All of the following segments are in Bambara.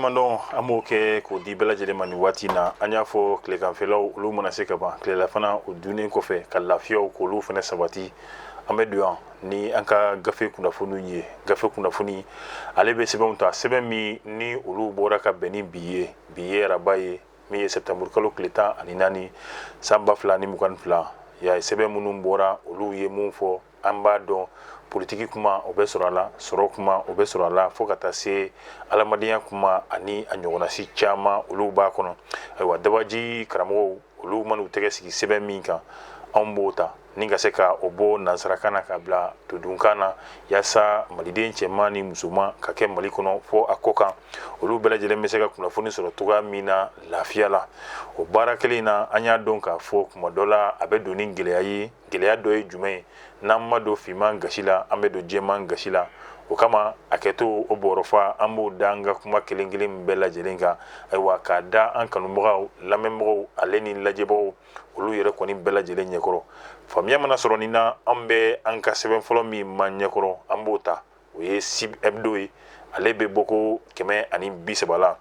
Waleɲumandɔn an b'o kɛ k'o di bɛɛ lajɛlen ma nin waati in na. An y'a fɔ, tileganfɛlaw olu mana se ka ban, tilelafana o dunnen kɔfɛ, ka lafiyaw k'olu fana sabati, an bɛ don yan ni an ka gafe kunnafoniw ye. Gafe kunnafoni, ale bɛ sɛbɛnw ta, sɛbɛn min ni olu bɔra ka bɛn ni bi ye. Bi ye araba ye, min ye septembre kalo tile 14, san 2022. Ya sɛbɛn minnu bɔra, olu ye mun fɔ? An b'a dɔn, politiki kuma o bɛ sɔrɔ a la, sɔrɔ kuma o bɛ sɔrɔ a la, fo ka taa se adamadenya kuma ani a ɲɔgɔnnasi caman, olu b'a kɔnɔ. Ayiwa, dabaji karamɔgɔw, olu man'u tɛgɛ sigi sɛbɛn min kan, anw b'o ta ni ka se ka o bɔ nansarakan na ka bila todunkan na, yaasa maliden cɛman ni musoman ka kɛ Mali kɔnɔ fo a kɔ kan, olu bɛɛ lajɛlen bɛ se ka kunnafoni sɔrɔ cogoya min na lafiya la. O baara kelen in na, an y'a dɔn k'a fɔ kuma dɔ la, a bɛ don ni gɛlɛya ye. Gɛlɛya dɔ ye jumɛn ye? N'an ma don finman gasi la, an bɛ don jɛman gasi la. O kama, a kɛto o bɔrɔfa, an b'o da an ka kuma kelen kelen bɛɛ lajɛlen kan. Ayiwa, k'a da an kanubagaw, lamɛnbagaw ale ni lajɛbagaw, olu yɛrɛ kɔni bɛɛ lajɛlen ɲɛkɔrɔ, faamuya mana sɔrɔ nin na, an bɛ an ka sɛbɛn fɔlɔ min ma ɲɛkɔrɔ, an b'o ta, o ye Sib Hebdo ye. Ale bɛ bɔ ko 130 la.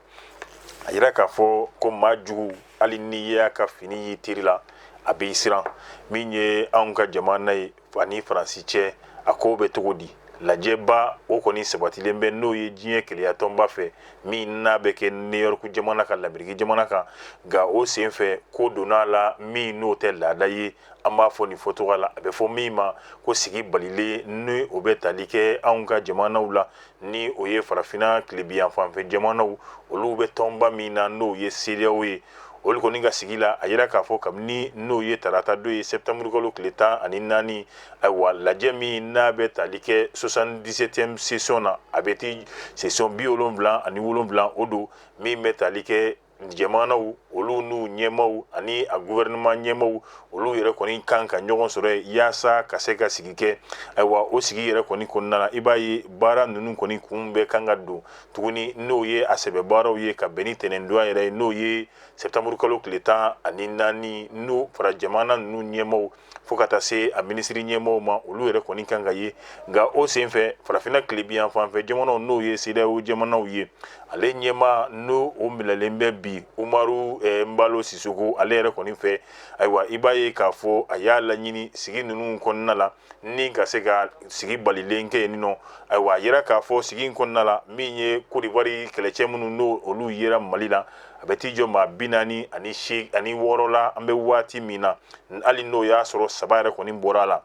A yira k'a fɔ ko maa jugu, hali n'i y'a ka fini y'i teri la, a b'i siran. Min ye anw ka jamana ye ani Faransi cɛ, a ko bɛ cogo di? Lajɛba o kɔni sabatilen bɛ, n'o ye diɲɛ kelenyatɔnba fɛ, min n'a bɛ kɛ New York jamana kan, Lameriki jamana kan. Nka o senfɛ, ko donna a la min n'o tɛ laada ye. An b'a fɔ nin fɔcogo la, a bɛ fɔ min ma ko sigi balilen, ni o bɛ tali kɛ anw ka jamanaw la, ni o ye farafinna tilebinyanfanfɛ jamanaw, olu bɛ tɔnba min na, n'o ye CEDEAO ye. Olu kɔni ka sigi la, a yira k'a fɔ kabini n'o ye tarata don ye, septembre kalo tile 14, ayiwa, lajɛ min n'a bɛ tali kɛ 77e session na, a bɛ ti session 77, o don min bɛ tali kɛ jamanaw olu n'u ɲɛmaw ani a gouvernement ɲɛmaw, olu yɛrɛ kɔni kan ka ɲɔgɔn sɔrɔ yaasa ka se ka sigi kɛ. Ayiwa, o sigi yɛrɛ kɔni kɔnɔna na, i b'a ye baara ninnu kɔni kun bɛ kan ka don tuguni, n'o ye a sɛbɛ baaraw ye, ka bɛn ni tɛnɛndonya yɛrɛ ye, n'o ye septembre kalo tile 14, n'o fara jamana ninnu ɲɛmaw fo ka taa se a minisiri ɲɛmaaw ma, olu yɛrɛ kɔni kan ka ye. Nka o senfɛ, farafinna tilebin fanfɛ jamanaw, n'o ye CEDEAO jamanaw ye, ale ɲɛmaa n'o o minɛlen bɛ bi, Umaru Nbalo Sisoko, ale yɛrɛ kɔni fɛ, ayiwa, i b'a ye k'a fɔ a y'a laɲini sigi ninnu kɔnɔna la ni ka se ka sigi balilen kɛ yen nɔ. Ayiwa, a yira k'a fɔ sigi in kɔnɔna la, min ye Côte d'Ivoire kɛlɛcɛ minnu n'o olu yera Mali la, a bɛ t'i jɔ maa 46 la an bɛ waati min na, hali n'o y'a sɔrɔ saba yɛrɛ kɔni bɔra a la.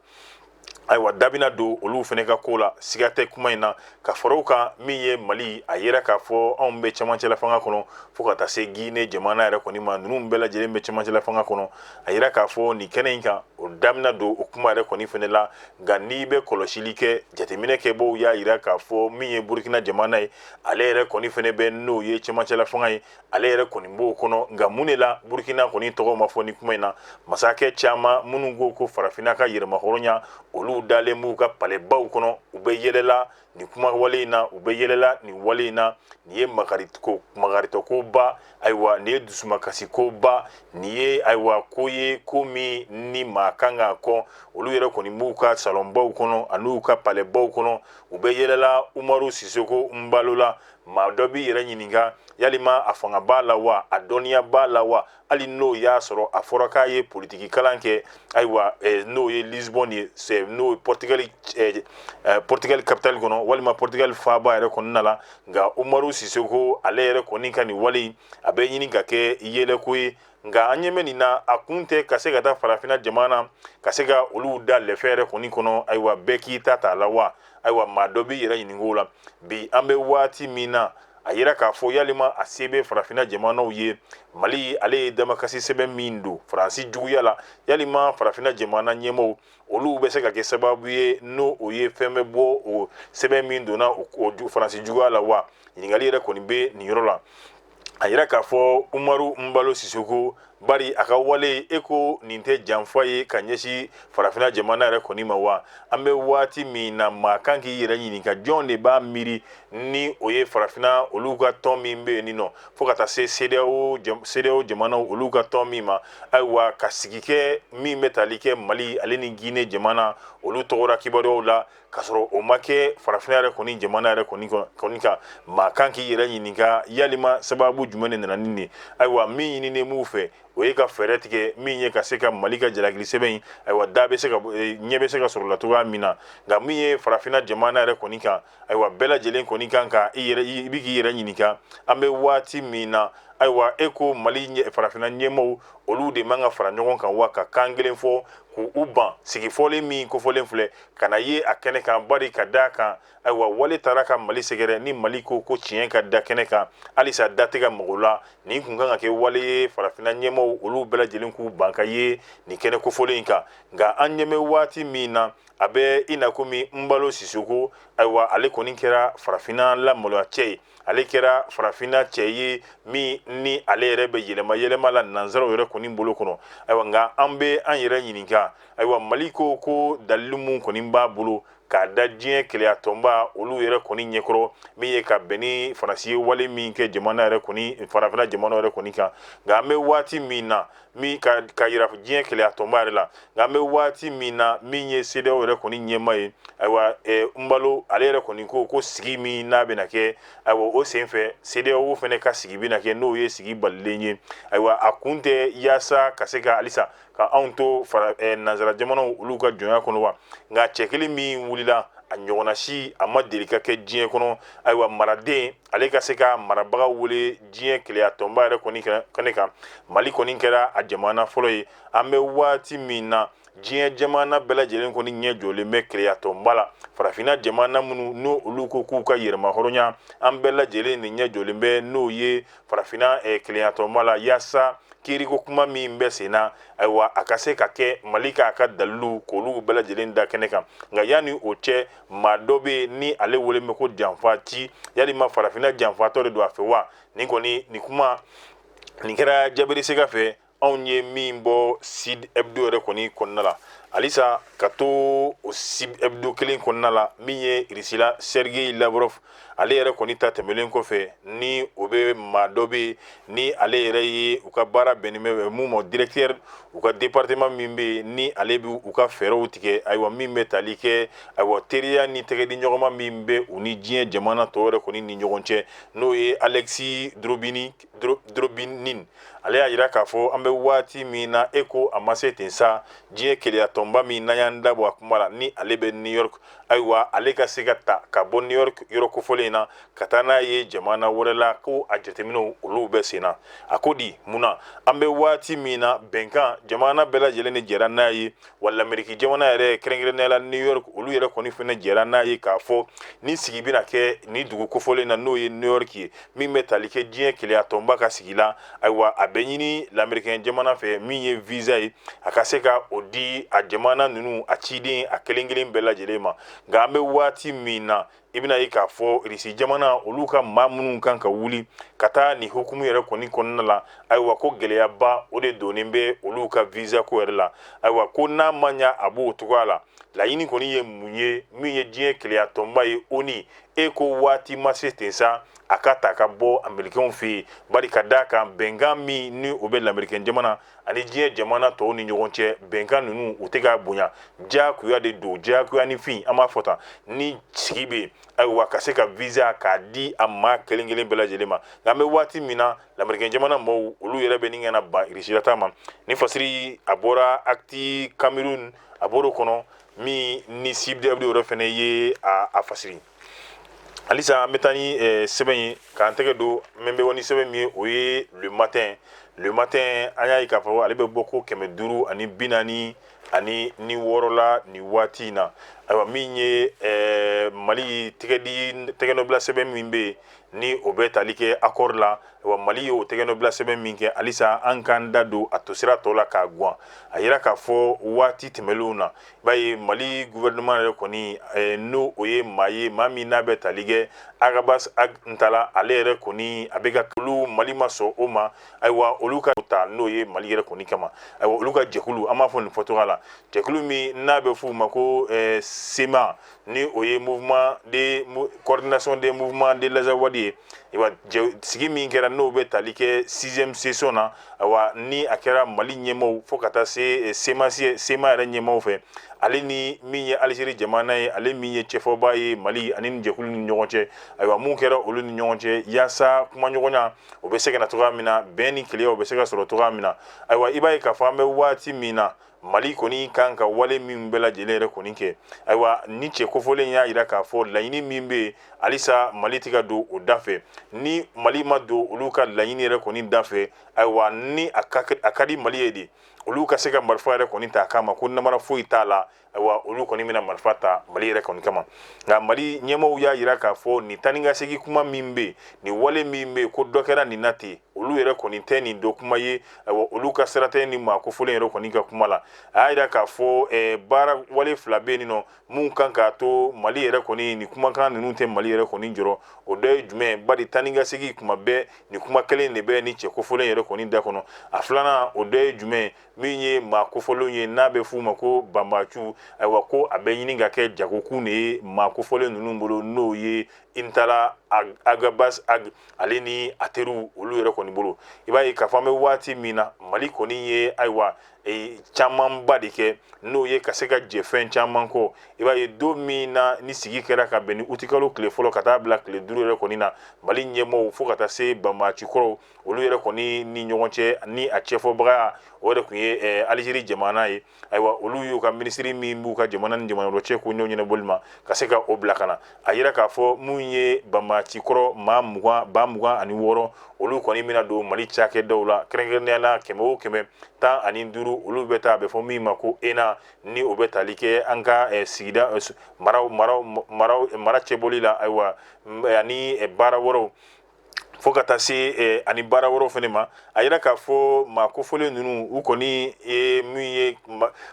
Ayiwa, da bɛna don olu fana ka ko la, siga tɛ kuma in na. Ka fara o kan, min ye Mali, a yira k'a fɔ anw bɛ cɛmancɛla fanga kɔnɔ, fo ka taa se Guinée jamana yɛrɛ kɔni ma, ninnu bɛɛ lajɛlen bɛ cɛmancɛla fanga kɔnɔ. A yira k'a fɔ nin kɛnɛ in kan, o da bɛna don o kuma yɛrɛ kɔni fana la. Nka n'i bɛ kɔlɔsili kɛ, jateminɛ kɛbaw y'a yira k'a fɔ min ye Burukina jamana ye, ale yɛrɛ kɔni fana bɛ, n'o ye cɛmancɛla fanga ye, ale yɛrɛ kɔni b'o kɔnɔ. Nka mun de la Burukina kɔni tɔgɔ ma fɔ ni kuma in na? Masakɛ caman minnu ko ko farafinna ka yɛrɛmahɔrɔnya, olu dalen b'u ka palɛbaw kɔnɔ, u bɛ yɛlɛla nin kuma wale in na, u bɛ yɛlɛla nin wale in na. Nin ye makaritɔkoba, ayiwa, nin ye dusumakasikoba, nin ye, ayiwa, ko ye ko min ni maa kan ka kɔn. Olu yɛrɛ kɔni b'u ka salɔnbaw kɔnɔ an'u ka palɛbaw kɔnɔ, u bɛ yɛlɛla Umaru Sisoko Nbalo la. Maa dɔ b'i yɛrɛ ɲininka, yalima a fanga b'a la wa, a dɔnniya b'a la wa? Hali n'o y'a sɔrɔ a fɔra k'a ye politiki kalan kɛ, ayiwa, n'o ye Lisbonne ye, n'o ye Portugal capitale kɔnɔ, walima Portugal faaba yɛrɛ kɔnɔna la. Nka Umaru Sisoko, ale yɛrɛ kɔni ka nin wale in, a bɛ ɲini ka kɛ yɛlɛko ye. Nka an ɲɛ bɛ nin na, a kun tɛ ka se ka taa farafinna jamana ka se ka olu da lɛfɛ yɛrɛ kɔni kɔnɔ, ayiwa, bɛɛ k'i ta t'a la wa? Ayiwa, maa dɔ b'i yɛrɛ ɲininka o la. Bi an bɛ waati min na, a yira k'a fɔ yalima a se bɛ farafinna jamanaw ye? Mali, ale ye damakasi sɛbɛn min don Faransi juguya la, yalima farafinna jamana ɲɛmaaw, olu bɛ se ka kɛ sababu ye, n'o o ye fɛn bɛ bɔ o sɛbɛn min donna o Faransi juguya la wa? Ɲininkali yɛrɛ kɔni bɛ nin yɔrɔ la. A yira k'a fɔ Umaru Nbalo Sisoko, Bari a ka wale, e ko nin tɛ janfa ye ka ɲɛsin farafinna jamana yɛrɛ kɔni ma wa? An bɛ waati min na, maa kan k'i yɛrɛ ɲininka, jɔn de b'a miiri ni o ye farafinna olu ka tɔn min bɛ yen nɔ, fo ka taa se CEDEAO, CEDEAO jamanaw olu ka tɔn min ma, ayiwa, ka sigi kɛ min bɛ tali kɛ Mali ale ni Guinée jamana olu tɔgɔra kibaruyaw la, k'a sɔrɔ o ma kɛ farafinna yɛrɛ kɔni jamana yɛrɛ kɔni kan. Maa kan k'i yɛrɛ ɲininka, yalima sababu jumɛn de nana ni nin? Ayiwa, min ɲininen m'u fɛ, o ye ka fɛɛrɛ tigɛ min ye ka se ka Mali ka jalakili sɛbɛn in, ayiwa, da bɛ se ka ɲɛ bɛ se ka sɔrɔ la cogoya min na. Nka min ye farafinna jamana yɛrɛ kɔni kan, ayiwa, bɛɛ lajɛlen kɔni kan ka i yɛrɛ, i bɛ k'i yɛrɛ ɲininka, an bɛ waati min na, ayiwa, e ko Mali farafinna ɲɛmaaw olu de man ka fara ɲɔgɔn kan wa, ka kan kelen fɔ, k'u ban sigifɔlen min kofɔlen filɛ ka na ye a kɛnɛ kan? Bari ka d'a kan, ayiwa, wale taara ka Mali sɛgɛrɛ ni Mali ko ko tiɲɛ ka da kɛnɛ kan, halisa da tɛ ka mɔgɔw la. Nin kun kan ka kɛ wale ye farafinna ɲɛmaaw olu bɛɛ lajɛlen k'u ban ka ye nin kɛnɛ kofɔlen in kan. Nka an ɲɛ bɛ waati min na, a bɛ i n'a komi Nbalo Sisoko, ayiwa, ale kɔni kɛra farafinna lamaloya cɛ ye, ale kɛra farafinna cɛ ye min ni ale yɛrɛ bɛ yɛlɛma yɛlɛma la nanzaraw yɛrɛ kɔni bolo kɔnɔ. Ayiwa, nka an bɛ an yɛrɛ ɲininka, ayiwa, Mali ko ko dalilu mun kɔni b'a bolo k'a da diɲɛ kelenya tɔnba olu yɛrɛ kɔni ɲɛkɔrɔ, min ye ka bɛn ni Faransi ye wale min kɛ jamana yɛrɛ kɔni, farafinna jamana yɛrɛ kɔni kan? Nka an bɛ waati min na, min ka yira diɲɛ kelenya tɔnba yɛrɛ la, nka an bɛ waati min na, min ye CEDEAO yɛrɛ kɔni ɲɛmaa ye, ayiwa, Nbalo ale yɛrɛ kɔni ko ko sigi min n'a bɛna kɛ, ayiwa, o senfɛ CEDEAO fana ka sigi bɛna kɛ, n'o ye sigi balilen ye. Ayiwa, a kun tɛ yaasa ka se ka halisa ka anw to fara nanzara jamanaw olu ka jɔnya kɔnɔ wa? Nka cɛ kelen min wulila, a ɲɔgɔnna si a ma deli ka kɛ diɲɛ kɔnɔ, ayiwa, maraden ale ka se ka marabaga wele diɲɛ kelenya tɔnba yɛrɛ kɔni kɛnɛ kan, Mali kɔni kɛra a jamana fɔlɔ ye. An bɛ waati min na, diɲɛ jamana bɛɛ lajɛlen kɔni ɲɛ jɔlen bɛ kelenya tɔnba la. Farafinna jamana minnu n'o olu ko k'u ka yɛrɛma hɔrɔnya, an bɛɛ lajɛlen de ɲɛ jɔlen bɛ n'o ye farafinna kelenya tɔnba la, yaasa kiiriko kuma min bɛ sen na, ayiwa, a ka se ka kɛ Mali k'a ka dalilu k'olu bɛɛ lajɛlen da kɛnɛ kan. Nka yanni o cɛ, maa dɔ bɛ yen ni ale wele bɛ ko janfa ci, yalima farafinna janfatɔ de don a fɛ wa? Nin kɔni, nin kuma nin kɛra Jabiri Sega fɛ, anw ye min bɔ Sud Hebdo yɛrɛ kɔni kɔnɔna la. Halisa ka to o Sud Hebdo kelen kɔnɔna la, min ye Irisila Sergei Lavrov ale yɛrɛ kɔni ta tɛmɛlen kɔfɛ, ni o bɛ maa dɔ bɛ yen ni ale yɛrɛ ye u ka baara bɛnnen bɛ mun ma, directeur u ka département min bɛ yen ni ale bɛ u ka fɛɛrɛw tigɛ, ayiwa, min bɛ tali kɛ, ayiwa, teriya ni tɛgɛdi ɲɔgɔnma min bɛ u ni diɲɛ jamana tɔw yɛrɛ kɔni ni ɲɔgɔn cɛ, n'o ye Alexis Drobinin, ale y'a jira k'a fɔ an bɛ waati min na, e ko a ma se ten sa, diɲɛ kelenya tɔnba min n'an y'an da bɔ a kuma la, ni ale bɛ New York, ayiwa, ale ka se ka ta ka bɔ New York yɔrɔ kofɔlen in na ka taa n'a ye jamana wɛrɛ la, ko a jateminɛw olu bɛ sen na. A ko di mun na? An bɛ waati min na, bɛnkan jamana bɛɛ lajɛlen de jɛra n'a ye wa, Lameriki jamana yɛrɛ, kɛrɛnkɛrɛnnenya la New York, olu yɛrɛ kɔni fana jɛra n'a ye k'a fɔ ni sigi bɛna kɛ ni dugu kofɔlen na, n'o ye New York ye, min bɛ tali kɛ diɲɛ kelenya tɔnba ka sigi la. Ayiwa, a bɛ ɲini Lamerikɛn jamana fɛ, min ye visa ye, a ka se ka o di a jamana ninnu a ciden a kelen kelen bɛɛ lajɛlen ma. Nka an bɛ waati min na, i bɛna ye k'a fɔ Irisi jamana olu ka maa minnu kan ka wuli ka taa nin hukumu yɛrɛ kɔni kɔnɔna la, ayiwa, ko gɛlɛyaba o de donnen bɛ olu ka visa ko yɛrɛ la. Ayiwa, ko n'a ma ɲa a b'o cogoya la, laɲini kɔni ye mun ye? Min ye diɲɛ kelenya tɔnba ye, ONU, e ko waati ma se ten sa, a ka ta ka bɔ Amerikɛnw fɛ yen, bari ka d'a kan bɛnkan min ni o bɛ Lamerikɛn jamana ani diɲɛ jamana tɔw ni ɲɔgɔn cɛ, bɛnkan ninnu u tɛ ka bonya, diyagoya de don, diyagoya ni fin, an b'a fɔ tan, ni sigi bɛ yen, ayiwa, ka se ka visa k'a di a maa kelen kelen bɛɛ lajɛlen ma. Nka an bɛ waati min na, Lamerikɛn jamana mɔgɔw olu yɛrɛ bɛ nin ka na ban Irisila ta ma. Ni fasiri a bɔra Actu Cameroun, a bɔr'o kɔnɔ, min ni Sud Hebdo yɛrɛ fana ye a fasiri. Halisa an bɛ taa ni sɛbɛn ye k'an tɛgɛ don min bɛ bɔ ni sɛbɛn min ye, o ye Le Matin. Le Matin, an y'a ye k'a fɔ ale bɛ bɔ ko 546 la nin waati in na. Ayiwa, min ye Mali tɛgɛdi tɛgɛnɔbila sɛbɛn min bɛ yen, ni o bɛ tali kɛ accord la, ayiwa, Mali ye o tɛgɛnɔbila sɛbɛn min kɛ, halisa an k'an da don a tosira tɔ la k'a guwan. A yira k'a fɔ waati tɛmɛnlenw na, i b'a ye Mali gouvernement yɛrɛ kɔni, n'o o ye maa ye, maa min n'a bɛ tali kɛ Agabas Ag Intalla, ale yɛrɛ kɔni a bɛ ka olu Mali ma sɔn o ma. Ayiwa, olu ka ta n'o ye Mali yɛrɛ kɔni kama, ayiwa, olu ka jɛkulu, an b'a fɔ nin fɔcogoya la, jɛkulu min n'a bɛ f'u ma ko CMA, ni o ye Mouvement de coordination des mouvements de l'Azawad ye. Ayiwa, sigi min kɛra, n'o bɛ tali kɛ sixième session na, ayiwa, ni a kɛra Mali ɲɛmaaw fo ka taa se CMA yɛrɛ ɲɛmaaw fɛ, ale ni min ye Alizeri jamana ye, ale min ye cɛfɔba ye Mali ani nin jɛkulu ni ɲɔgɔn cɛ. Ayiwa, mun kɛra olu ni ɲɔgɔn cɛ yaasa kumaɲɔgɔnya o bɛ se ka na cogoya min na, bɛn ni kelenya o bɛ se ka sɔrɔ cogoya min na. Ayiwa, i b'a ye k'a fɔ an bɛ waati min na, Mali kɔni kan ka wale min bɛɛ lajɛlen yɛrɛ kɔni kɛ. Ayiwa, ni cɛ kofɔlen y'a jira k'a fɔ laɲini min bɛ yen, halisa Mali tɛ ka don o da fɛ. Ni Mali ma don olu ka laɲini yɛrɛ kɔni da fɛ, ayiwa, ni a ka di Mali ye de olu ka se ka marifa yɛrɛ kɔni ta a kama, ko namara foyi t'a la, ayiwa, olu kɔni bɛna marifa ta Mali yɛrɛ kɔni kama. Nka Mali ɲɛmaaw y'a jira k'a fɔ nin taa ni ka segin kuma min bɛ yen, nin wale min bɛ yen, ko dɔ kɛra nin na ten, olu yɛrɛ kɔni tɛ nin dɔ kuma ye. Ayiwa, olu ka sira tɛ nin maa kofɔlen yɛrɛ kɔni ka kuma la. A y'a jira k'a fɔ baara wale fila bɛ yen nɔ mun kan k'a to Mali yɛrɛ kɔni nin kumakan ninnu tɛ Mali yɛrɛ kɔni jɔrɔ. O dɔ ye jumɛn? Bari taa ni ka segin kuma bɛɛ, nin kuma kelen de bɛ ni cɛ kofɔlen yɛrɛ kɔni da kɔnɔ. A filanan, o dɔ ye jumɛn? Min ye maa kofɔlenw ye, n'a bɛ f'u ma ko banbaciw, ayiwa, ko a bɛ ɲini ka kɛ jagokun de ye maa kofɔlen ninnu bolo, n'o ye Intala Agabas Ag ale ni a teriw, olu yɛrɛ kɔni bolo. I b'a ye k'a fɔ an bɛ waati min na, Mali kɔni ye, ayiwa, camanba de kɛ, n'o ye ka se ka jɛ fɛn caman kɔ. I b'a ye don min na ni sigi kɛra ka bɛn ni utikalo tile fɔlɔ ka taa bila tile 5 yɛrɛ kɔni na, Mali ɲɛmaaw fo ka taa se banbaci kɔrɔw, olu yɛrɛ kɔni ni ɲɔgɔn cɛ, ni a cɛfɔbaga o yɛrɛ tun ye Alizeri jamana ye. Ayiwa, olu y'u ka minisiri min b'u ka jamana ni jamana wɛrɛ cɛ ko ɲɛw ɲɛnabɔli ma, ka se ka o bila ka na. A yira k'a fɔ mun ye banbaci kɔrɔ maa 26, olu kɔni bɛna don Mali cakɛdaw la, kɛrɛnkɛrɛnnenya la 100 o 115, olu bɛ taa, a bɛ fɔ min ma ko ENA, ni o bɛ tali kɛ an ka sigida mara cɛbɔli la, ayiwa, ani baara wɛrɛw, fo ka taa se ani baara wɛrɛw fana ma. A yira k'a fɔ maa kofɔlen ninnu, u kɔni ye min ye,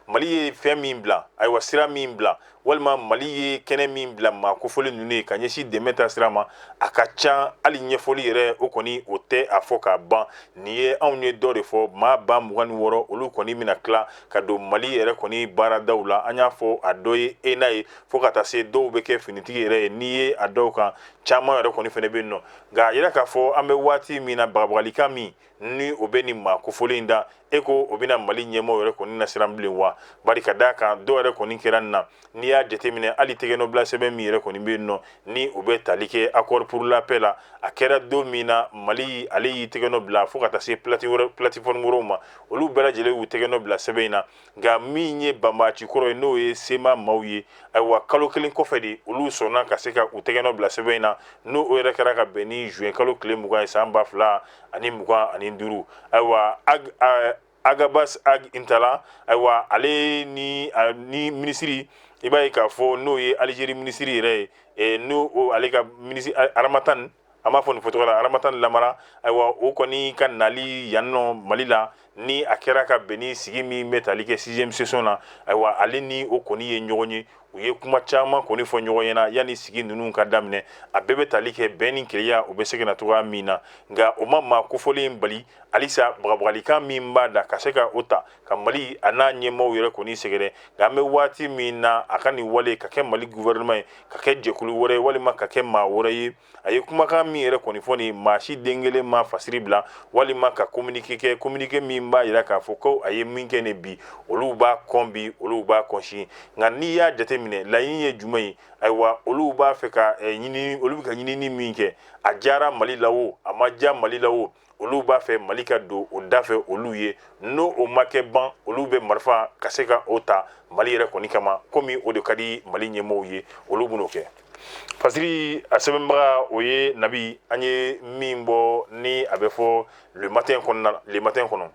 Mali ye fɛn min bila, ayiwa, sira min bila, walima Mali ye kɛnɛ min bila maa kofɔlen ninnu ye ka ɲɛsin dɛmɛ ta sira ma, a ka ca hali ɲɛfɔli yɛrɛ o kɔni o tɛ a fɔ ka ban. Nin ye anw ye dɔ de fɔ, maa 26,000, olu kɔni bɛna tila ka don Mali yɛrɛ kɔni baaradaw la. An y'a fɔ a dɔ ye ENA ye, fo ka taa se dɔw bɛ kɛ finitigi yɛrɛ ye, n'i ye a dɔw kan caman yɛrɛ kɔni fana bɛ yen nɔ. Nka a yira k'a fɔ an bɛ waati min na, bagabagalikan min ni o bɛ nin maa kofɔlen in da, e ko o bɛna Mali ɲɛmaaw yɛrɛ kɔni nasiran bilen wa? Bari ka d'a kan dɔw yɛrɛ kɔni kɛra nin na, n'i y'a jateminɛ hali tɛgɛnɔbila sɛbɛn min yɛrɛ kɔni bɛ yen nɔ, ni o bɛ tali kɛ accord pour la paix la, a kɛra don min na Mali ale y'i tɛgɛnɔ bila, fo ka taa se plateforme wɛrɛw ma, olu bɛɛ lajɛlen y'u tɛgɛnɔ bila sɛbɛn in na. Nka min ye banbaci kɔrɔ ye, n'o ye CMA maaw ye, ayiwa, kalo kelen kɔfɛ de olu sɔnna ka se ka u tɛgɛnɔ bila sɛbɛn in na, n'o o yɛrɛ kɛra ka bɛn ni juin kalo tile 20 ye san 2025. Ayiwa, Agabas Ag Intalla, ayiwa, ale ni minisiri, i b'a ye k'a fɔ n'o ye Alizeri minisiri yɛrɛ ye, n'o ale ka minisiri Aramatan, an b'a fɔ nin fɔcogo la, Aramatan Lamara, ayiwa, o kɔni ka nali yan nɔ Mali la, ni a kɛra ka bɛn ni sigi min bɛ tali kɛ sixième session na, ayiwa, ale ni o kɔni ye ɲɔgɔn ye, u ye kuma caman kɔni fɔ ɲɔgɔn ɲɛna yanni sigi ninnu ka daminɛ. A bɛɛ bɛ tali kɛ bɛn ni kelenya o bɛ se ka na cogoya min na. Nka o ma maa kofɔlen bali halisa bagabagalikan min b'a da ka se ka o ta ka Mali a n'a ɲɛmaaw yɛrɛ kɔni sɛgɛrɛ. Nka an bɛ waati min na, a ka nin wale ka kɛ Mali gouvernement ye, ka kɛ jɛkulu wɛrɛ ye, walima ka kɛ maa wɛrɛ ye, a ye kumakan min yɛrɛ kɔni fɔ nin, maa si den kelen ma fasiri bila walima ka communiqué kɛ, communiqué min b'a jira k'a fɔ ko a ye min kɛ nin bi, olu b'a kɔn bi, olu b'a kɔn sini. Nka n'i y'a jateminɛ, laɲini ye jumɛn ye? Ayiwa, olu b'a fɛ ka ɲini, olu bɛ ka ɲinini min kɛ, a diyara Mali la o, a ma diya Mali la o, olu b'a fɛ Mali ka don o da fɛ olu ye. N'o o ma kɛ ban, olu bɛ marifa ka se ka o ta Mali yɛrɛ kɔni kama, komi o de ka di Mali ɲɛmɔgɔw ye, olu bɛn'o kɛ. Fasiri a sɛbɛnbaga o ye Nabi, an ye min bɔ ni a bɛ fɔ Le Matin kɔnɔna, Le Matin kɔnɔ.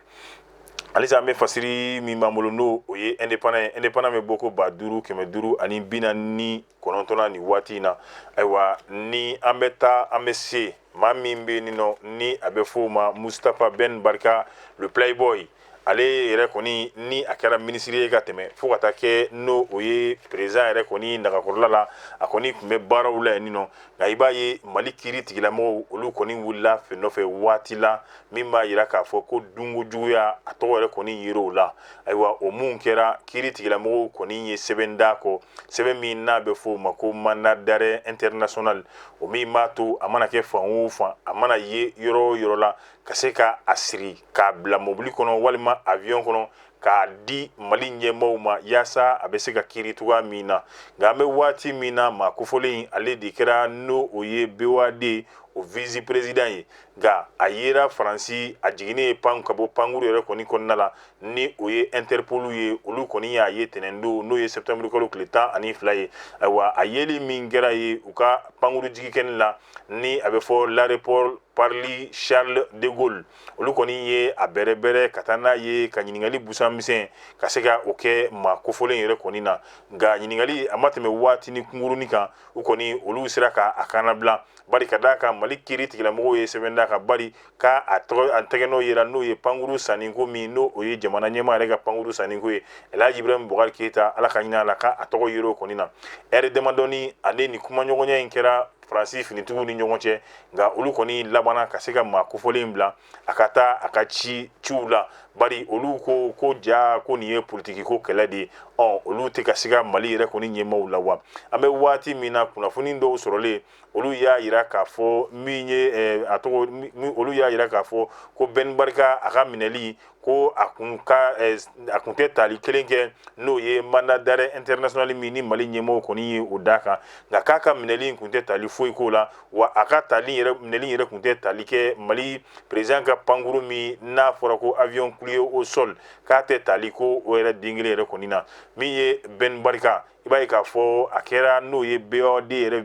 Halisa an bɛ fasiri min b'an bolo, n'o o ye Indépendant ye. Indépendant bɛ bɔ ko 5549 nin waati in na. Ayiwa, ni an bɛ taa, an bɛ se maa min bɛ yen nɔ, ni a bɛ fɔ o ma Mustapha Ben Barka, le playboy, ale yɛrɛ kɔni ni a kɛra minisiri ye ka tɛmɛ, fo ka taa kɛ n'o o ye président yɛrɛ kɔni nagakɔrɔla la, a kɔni tun bɛ baaraw la yen nɔ. Nka i b'a ye Mali kiiri tigilamɔgɔw, olu kɔni wulila fɛn nɔfɛ waati la min b'a yira k'a fɔ ko dunko juguya, a tɔgɔ yɛrɛ kɔni yer'o la. Ayiwa, o mun kɛra, kiiri tigilamɔgɔw kɔni ye sɛbɛn d'a kɔ, sɛbɛn min n'a bɛ fɔ o ma ko mandat d'arrêt international, o min b'a to a mana kɛ fan o fan, a mana ye yɔrɔ o yɔrɔ la, ka se ka a siri k'a bila mobili kɔnɔ walima avion kɔnɔ k'a di Mali ɲɛmaaw ma, yaasa a bɛ se ka kiiri cogoya min na. Nka an bɛ waati min na, maa kofɔlen in, ale de kɛra n'o o ye BOAD o vice président ye. Nka a yera Faransi, a jiginnen ye pan ka bɔ pankuru yɛrɛ kɔni kɔnɔna la, ni o ye Interpol ye, olu kɔni y'a ye tɛnɛndon, n'o ye septembre kalo tile 12 ye. Ayiwa, a yeli min kɛra ye u ka pankuru jigi kɛnɛ la, ni a bɛ fɔ l'aéroport Paris Charles de Gaulle, olu kɔni ye a bɛrɛbɛrɛ ka taa n'a ye ka ɲininkali busan misɛn ka se ka o kɛ maa kofɔlen yɛrɛ kɔni na. Nka ɲininkali a ma tɛmɛ waati ni kunkurunin kan, u kɔni olu sera ka a kannabila, bari ka d'a kan Mali kiiri tigilamɔgɔw ye sɛbɛn d'a kan, bari k'a a tɔgɔ a tɛgɛnɔ yera n'o ye pankuru sanniko min, n'o o ye jamana ɲɛmaa yɛrɛ ka pankuru sanniko ye, Elhaji Ibrahim Boubacar Keita, Ala ka hinɛ a la, k'a tɔgɔ yer'o kɔni na. Ɛri damadɔni ale ni kumaɲɔgɔnya in kɛra Faransi finitigiw ni ɲɔgɔn cɛ, nka olu kɔni labanna ka se ka maa kofɔlen bila a ka taa a ka ci ciw la, bari olu ko ko ja ko nin ye politiki ko kɛlɛ de ye. Ɔ, olu tɛ ka se ka Mali yɛrɛ kɔni ɲɛmaaw la wa. An bɛ waati min na, kunnafoni dɔw sɔrɔlen, olu y'a yira k'a fɔ min ye a tɔgɔ, olu y'a yira k'a fɔ ko Ben Barka a ka minɛli ko a kun ka a kun tɛ tali kelen kɛ n'o ye mandat d'arrêt international min ni Mali ɲɛmɔgɔw kɔni ye o d'a kan, nka k'a ka minɛli in kun tɛ tali foyi k'o la. Wa a ka tali yɛrɛ, minɛli yɛrɛ kun tɛ tali kɛ Mali président ka pankuru min n'a fɔra ko avion cloué au sol, k'a tɛ tali ko o yɛrɛ den kelen yɛrɛ kɔni na. Min ye Ben Barka, i b'a ye k'a fɔ a kɛra n'o ye BOAD yɛrɛ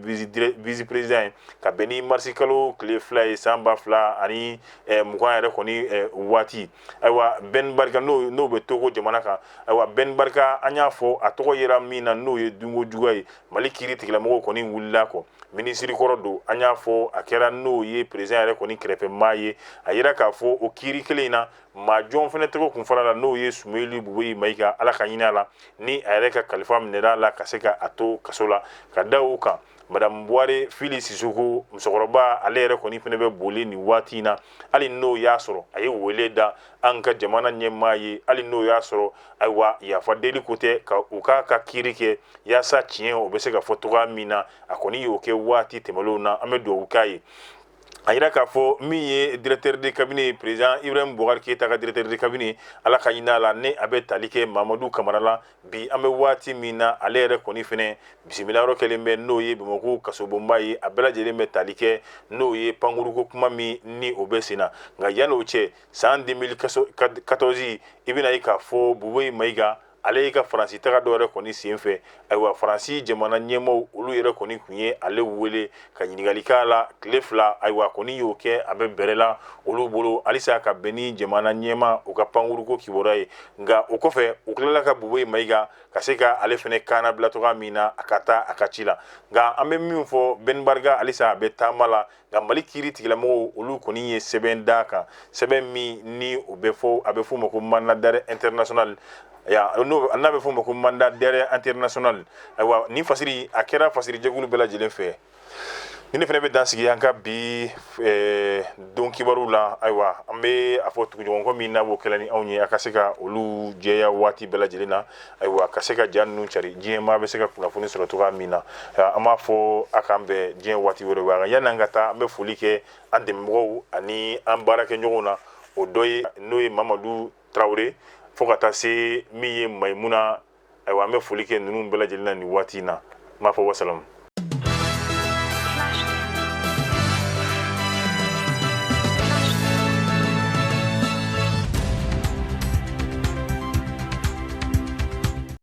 vice président ye ka bɛn ni marisi kalo tile 2 ye san 2020 yɛrɛ kɔni waati. Ayiwa, Ben Barka, n'o bɛ Togo jamana kan. Ayiwa, Ben Barka, an y'a fɔ a tɔgɔ yera min na, n'o ye dunko juguya ye, Mali kiiri tigilamɔgɔw kɔni wulila kɔ. Minisiri kɔrɔ don, an y'a fɔ a kɛra n'o ye président yɛrɛ kɔni kɛrɛfɛmaa ye. A yira k'a fɔ o kiiri kelen in na, maa jɔn fɛnɛ tɔgɔ kun fara la, n'o ye Sumeyili Bubeyi Mayiga, Ala ka hinɛ a la, ni a yɛrɛ ka kalifa minɛra a la ka se ka a to kaso la ka da o kan. Madame Buware Fili Sisoko, musokɔrɔba, ale yɛrɛ kɔni fɛnɛ bɛ boli nin waati in na, hali n'o y'a sɔrɔ a ye wele da an ka jamana ɲɛmaa ye, hali n'o y'a sɔrɔ ayiwa yafa deli ko tɛ, ka u k'a ka kiiri kɛ yaasa tiɲɛ o bɛ se ka fɔ cogoya min na. A kɔni y'o kɛ waati tɛmɛnlenw na, an bɛ dugawu k'a ye. A yira k'a fɔ min ye directeur de cabinet, président Ibrahim Boubacar Keita ka directeur de cabinet, Ala ka hinɛ a la, ni a bɛ tali kɛ Mamadu Kamara la, bi an bɛ waati min na, ale yɛrɛ kɔni fɛnɛ bisimila yɔrɔ kɛlen bɛ n'o ye Bamakɔ kasobonba ye. A bɛɛ lajɛlen bɛ tali kɛ n'o ye pankuruko kuma min ni o bɛ sen na. Nka yan'o cɛ, san 2014, i bɛna ye k'a fɔ Bubeyi Mayiga, ale ka Faransi taga dɔ yɛrɛ kɔni sen fɛ, ayiwa, Faransi jamana ɲɛmaaw, olu yɛrɛ kɔni tun ye ale wele ka ɲininkali k'a la tile 2. Ayiwa, kɔni y'o kɛ, a bɛ bɛrɛ la olu bolo halisa ka bɛn ni jamana ɲɛmaa u ka pankuruko kibaruya ye. Nka o kɔfɛ, u tilala ka Bubeyi Mayiga ka se ka ale fɛnɛ kaana bila cogoya min na, a ka taa a ka ci la. Nka an bɛ min fɔ, Ben Barka halisa a bɛ taama la. Nka Mali kiiri tigilamɔgɔw, olu kɔni ye sɛbɛn d'a kan, sɛbɛn min ni o bɛ fɔ, a bɛ f'o ma ko mandat d'arrêt international ya, n'a bɛ f'o ma ko mandat d'arrêt international. Ayiwa, nin fasiri a kɛra fasiri jɛkulu bɛɛ lajɛlen fɛ. Ni ne fana bɛ dan sigi an ka bi don kibaru la. Ayiwa, an bɛ a fɔ tuguɲɔgɔnkɔ min n'a b'o kɛla ni anw ye, a ka se ka olu jɛya waati bɛɛ lajɛlen na. Ayiwa, ka se ka ja ninnu cari, diɲɛ maa bɛ se ka kunnafoni sɔrɔ cogoya min na. An b'a fɔ a k'an bɛn diɲɛ waati wɛrɛ wa. Yanni an ka taa, an bɛ foli kɛ an dɛmɛbagaw ani an baarakɛɲɔgɔnw na. O dɔ ye n'o ye Mamadu Tarawele, fo ka taa se min ye Mayimuna. Ayiwa, an bɛ foli kɛ ninnu bɛɛ lajɛlen na nin waati in na. N b'a fɔ wasalamu.